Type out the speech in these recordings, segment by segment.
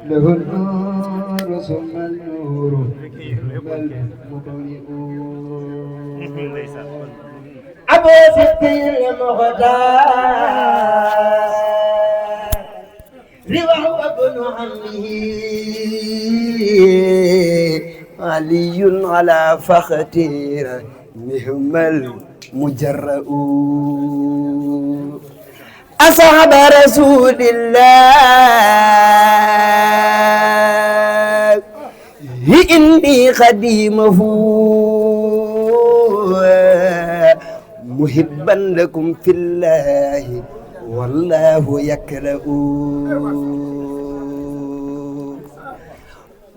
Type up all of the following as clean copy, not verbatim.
له النور ثم النور ثم المضيء أبو ستي المختار وهو ابن عمه علي على فختير نهم المجرؤ أصحاب رسول الله إني خديمه محبا لكم في الله والله يكره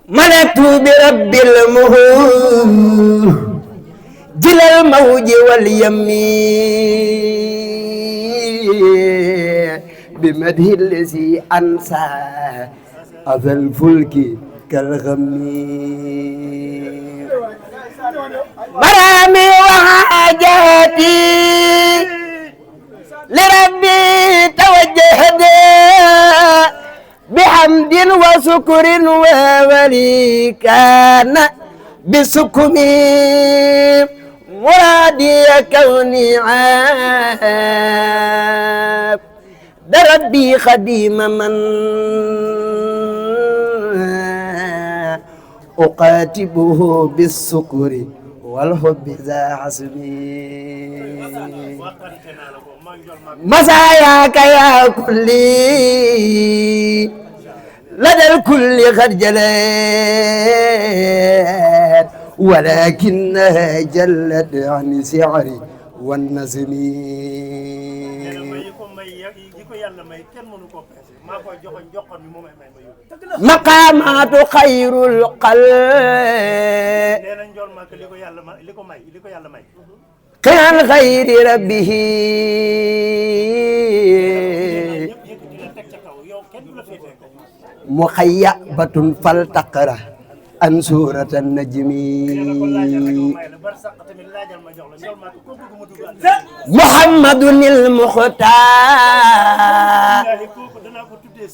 ملكت برب المهور جل الموج واليمين بمده الذي أنسى أذى الفلك كالغمين مرامي وحاجاتي لربي توجهت بحمد وشكر وولي كان بسكمي مرادي كوني عاب ربي خديم من أقاتبه بالسكر والحب ذا حسبي مساياك يا كلي لدى الكل خرجلات ولكنها جلت عن سعري والنزم مقامات خير القلب كان خير ربه مخيبة فلتقرأ عن سورة النجم محمد المختار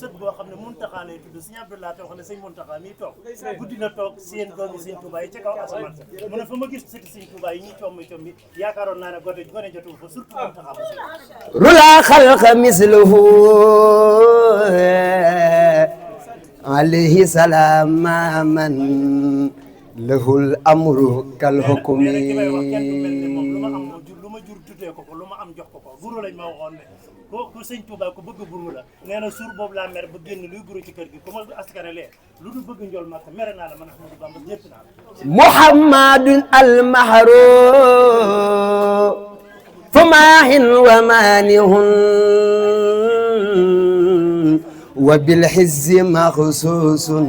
sët boo xam ne Muntaxa lay tudd Sëñ Abdoulaye te wax ne Sëñ Muntaxa mii toog guddi na toog seen doomi Sëñ Tuubaa yi ca kaw asamaan sa mu ne fa ma gis sëti Sëñ Tuubaa yi ñuy commi yaakaaroon naa ne gone jotul fa surtout Muntaxa ba rula xalqa misluhu alayhi salaam man lahul amru kal hukmi lu ma jur tuddee ko lu ma am jox ko guru lañ ma waxoon ne ku Sëñ Tuubaa ko bëgg buru la nee na suur boobu laa mer ba génn luy guru ci kër gi ku ma askanalee lu du bëgg njool Makka mere naa la man Ahmadou Bamba ñëpp naa la Muhammadun al-mahru fumaahin wa maanihun wa bil hizzi maxsuusun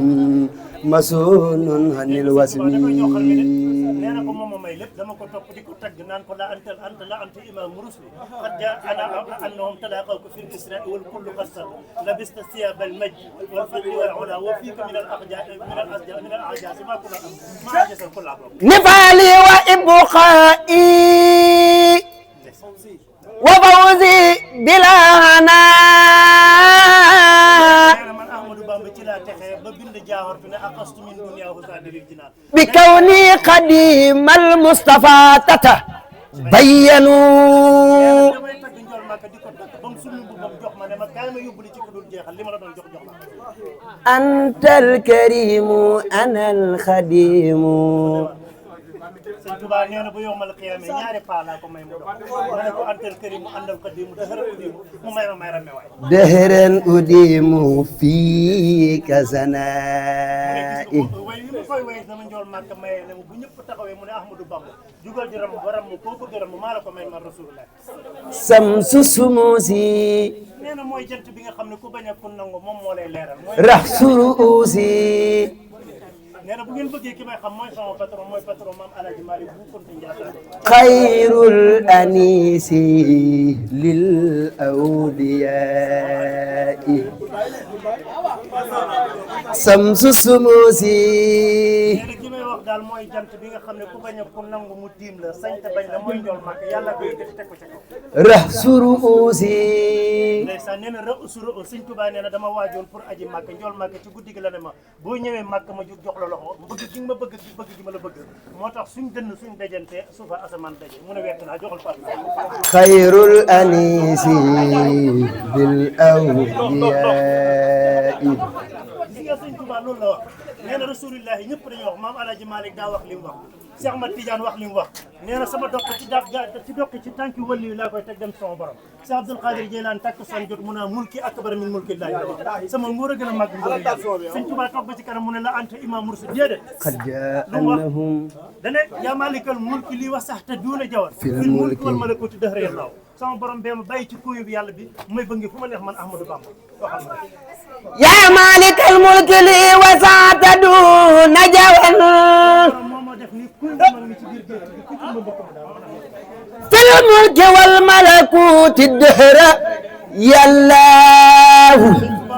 masunun anil wasmi nee na ko moom ma may lépp dama ko topp di ko tagg naan ko la anta imam rusli qad jaana annahum talaqawka fi l-israa wal kullu qasar labista siyab al-majd wal fadli wal ula wa fika min al-a'jaaz ma kunna ma ajasa kulla nifali wa ibqaa'i wa fawzi bila hanaa بكوني قديم المصطفى تتبينوا أنت الكريم أنا الخديم Sëñ Tuubaa nee na bu yowmal qiyaama ñaari paa laa ko may mu dox ma ne ko antal karimu àndal qadimu dëhëran udimu mu may ma may rame waay dëhëran udimu fii kazanaa'i way li ma koy way sama njool Màkka maye ne bu ñëpp taxawee mu ne Ahmadou Bamba jugal di ram baram mu koo bëgg ram maa la ko may ma rasulullah samsu sumuusi nee na mooy jant bi nga xam ne ku bañ a ku nangu moom moo lay leeral raxsu ruusi nee na bu ngeen bëggee ki may xam mooy sama patron mooy patron maam Alaaji Maalik bu Kunta Njaasaan xayrul anisi lil awliyaai samsu sumusi nee na ki may wax daal mooy jant bi nga xam ne ku bañ a ku nangu mu tiim la sañ te bañ la mooy njool màkk yàlla koy yëkkati teg ko ca kaw rahsu ruusi ndeysaan nee na rahsu ruusi Sëñ Tuubaa nee na dama waajoon pour aji màkk njool màkk ci guddi gi la ne ma boo ñëwee màkk ma jug jox la loxo bëgg gi ma bëgg gi ma la bëgg moo tax suñ dënn suñ dajante suufa asamaan daje mu ne wekk naa joxal Fatou xayrul anisi bil awliyaa gis nga Sëñ Tuubaa loolu la wax nee na rasulullah ñëpp dañuy wax maam Alaaji Malick daa wax li mu wax Cheikh Ahmad Tidiane wax li mu wax nee na sama dox ci tànki wëlli yi laa koy teg dem sama borom Cheikh Abdoul Qadir Jeylaan takk son jot mu ne mulki akbar min mulki laay sama nguur a gën a màgg nguur Sëñ Tuubaa toog ba ci kanam mu ne la anta imam mursid déedéet qad jaa'annahum dane yaa malikal mulki lii wax sax te duuna jawar fil mulki wal malakuti dëhra yàllaaw sama borom bee ma bàyyi ci kuyu bi yàlla bi may bëgg fu ma neex man Ahmadou Bamba waxal yaa maalikal mulki lii wasaata duuna jawan fil mulki wal malakuti dëhra yàllaahu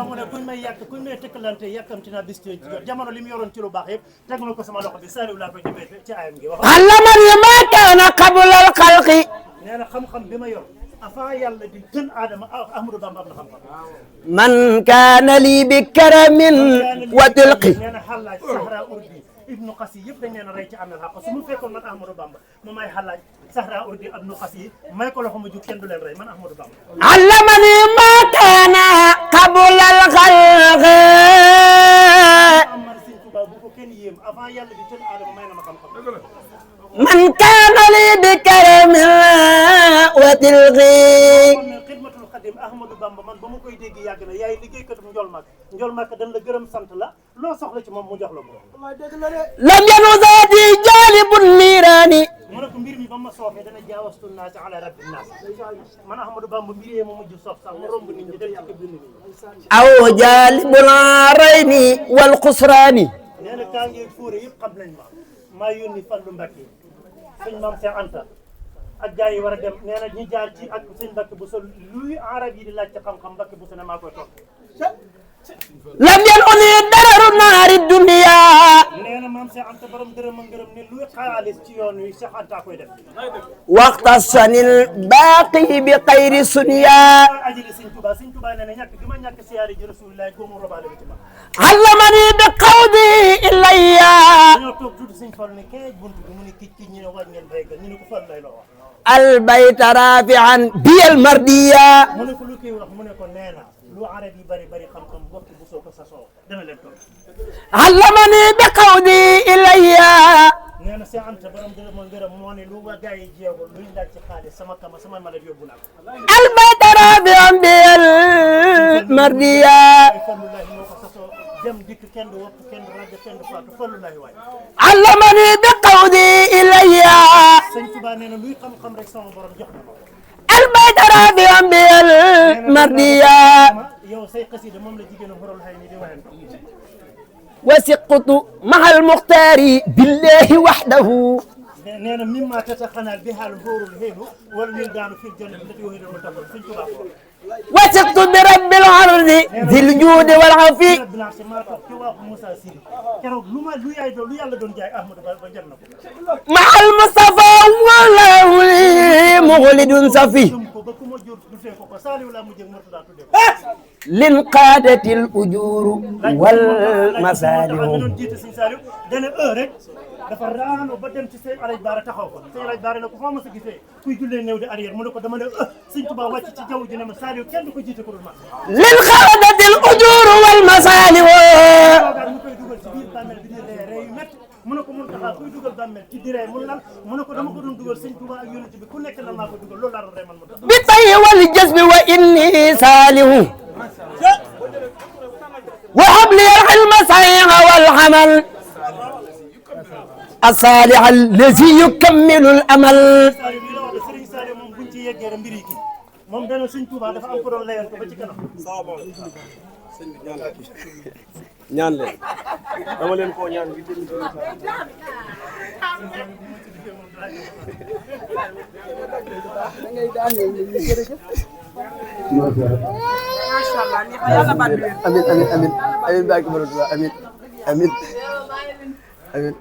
mu ne kuñ may yàq kuñ may tëkkalante yàkkamti naa bis ci jot jamono li mu yoroon ci lu baax yëpp teg na ko sama loxo bi saaliw laa koy jëmee ci ayam gi wax allamani ma kaana qabla al xalqi nee na xam-xam bi ma yor avant yàlla di gën aadama Ahmadou Bamba am na xam-xam man kaana lii bi karamin wa tilqi nee na xalaaj sahra urdi ibnu xasi yëpp dañ leen a rey ci amel xaq su mu fekkoon man Ahmadou Bamba ma may xalaaj sahra urdi ibnu xasi may ko loxo ma jug kenn du leen rey man Ahmadou Bamba allamani ma kaana qabla al xalqi amar Sëñ Tuubaa bu ko kenn yéem avant yàlla di gën aadama may na ma xam-xam man kaana lii bi karamin wa tilqi xidmatul xadim Ahmadou Bamba man ba ma koy dégg yàgg na yaay liggéeykatu njol màkk dañ la gërëm sant la loo soxla ci moom mu jox la ko lam yanu zaati jaalibun niiraani mu ne ko mbir mi ba ma soofee dana jaawastu naasi ala rabbi naas man Ahmadou Bamba mbir yee ma mujj soof sax mu romb nit ñi dem ci kër nit ñi aw jaalibul aarayni wal xusraani nee na kaa ngee fóore yëpp xam nañ ma maa yónni Fallu Mbàkke sëñ Maam Cheikh Anta ak gars yi war a dem nee na ñi jaar ci ak sëñ Mbàkke bu sol luy arab yi di laaj ci xam-xam Mbàkke bu ne maa koy toog lam yanuni dararu naari dunya nee na Maam Cheikh Anta borom dërëm a ngërëm ne luy xaalis ci yoon wi Cheikh Anta koy def waxtasanil baaqi bi xayri sunya ajili Sëñ Tuubaa nee na ñàkk gi ma ñàkk siyaare ji Rasulullah goomu robaale bi ci man allamani bi qawdi ilayya dañoo toog tuuti Sëñ Fallu ne keej buntu bi mu ne kicc ñu ne waaj ngeen béykat ñu ne ko Fallu lay loo wax albayta rafian biyal mardiya mu ne ko lu koy wax mu ne ko nee na lu arab yi bari bari xam-xam bokk bu soo ko sasoo dana leen toog allamani bi qawdi ilayya nee na Cheikh Anta borom dërëm ak ngërëm moo ne lu wa gars yi jeego luy laaj ci xaalis sama malade yóbbu naa ko albayta rafian biyal mardiya Fallullahi moo ko sasoo dem dikk kenn du wopp kenn du rajo kenn du faatu Fallullahi waay allamani bi qawdi ilayya Sëñ Tuubaa nee na luy xam-xam rek sama borom jox na ma albayta rafian biyal mardiya yow say xasida moom la jigéen a xorol xëy ni di wayan وثقت مع المختار بالله وحده nee na mimma tataxanaa bihaa al-huurul hiinu wal wildaanu fil jannati allati wu'ida al-muttaquun Sëñ Tuubaa وثقت برب العرض ذي الجود والعفو maa toog ci waaxu Moussa Siri keroog lu yaay doon lu yàlla doon jaay Ahmadou Ba jar na ko مع المصطفى والله لي مغلد صفي ko ba ku ma jur du fee ko Saaliw laa mujjee Murtada tudde ko لانقادت الأجور والمصالح doon jiite Sëñ Saaliw dana rek dafa raano ba dem ci Sëñ Alaaji Baara taxaw ko Sëñ Alaaji Baara ne ko foo ma sa gisee kuy jullee néew di arrière mu ne ko dama ne Sëñ Tuubaa wàcc ci jaww ji ne ma Saaliw kenn du ko jiite ko dul ma لانقادت الأجور والمصالح toogaat mu koy dugal ci biir bàmmeel bi di ree yu métti mu ne ko mun taxaa kuy dugal bàmmeel ci di ree mun lan mu ne ko dama ko doon dugal Sëñ Tuubaa ak yonent bi ku nekk na maa ko dugal loolu laa doon ree man mu tax بالطي والجذب وإني صالح وهب لي العلم صحيح والعمل الصالح الذي يكمل الأمل Saaliw lii la wax de Sëriñ Saaliw moom buñ ci yeggee rek mbir yi kii moom dana Sëñ Tuubaa dafa am ko doon layal ko ba ci kanam ñaan leen dama leen koo ñaan bi Masyaallah ni yàlla baat bi amin amin amin amin barke borom Tuubaa amin amin amin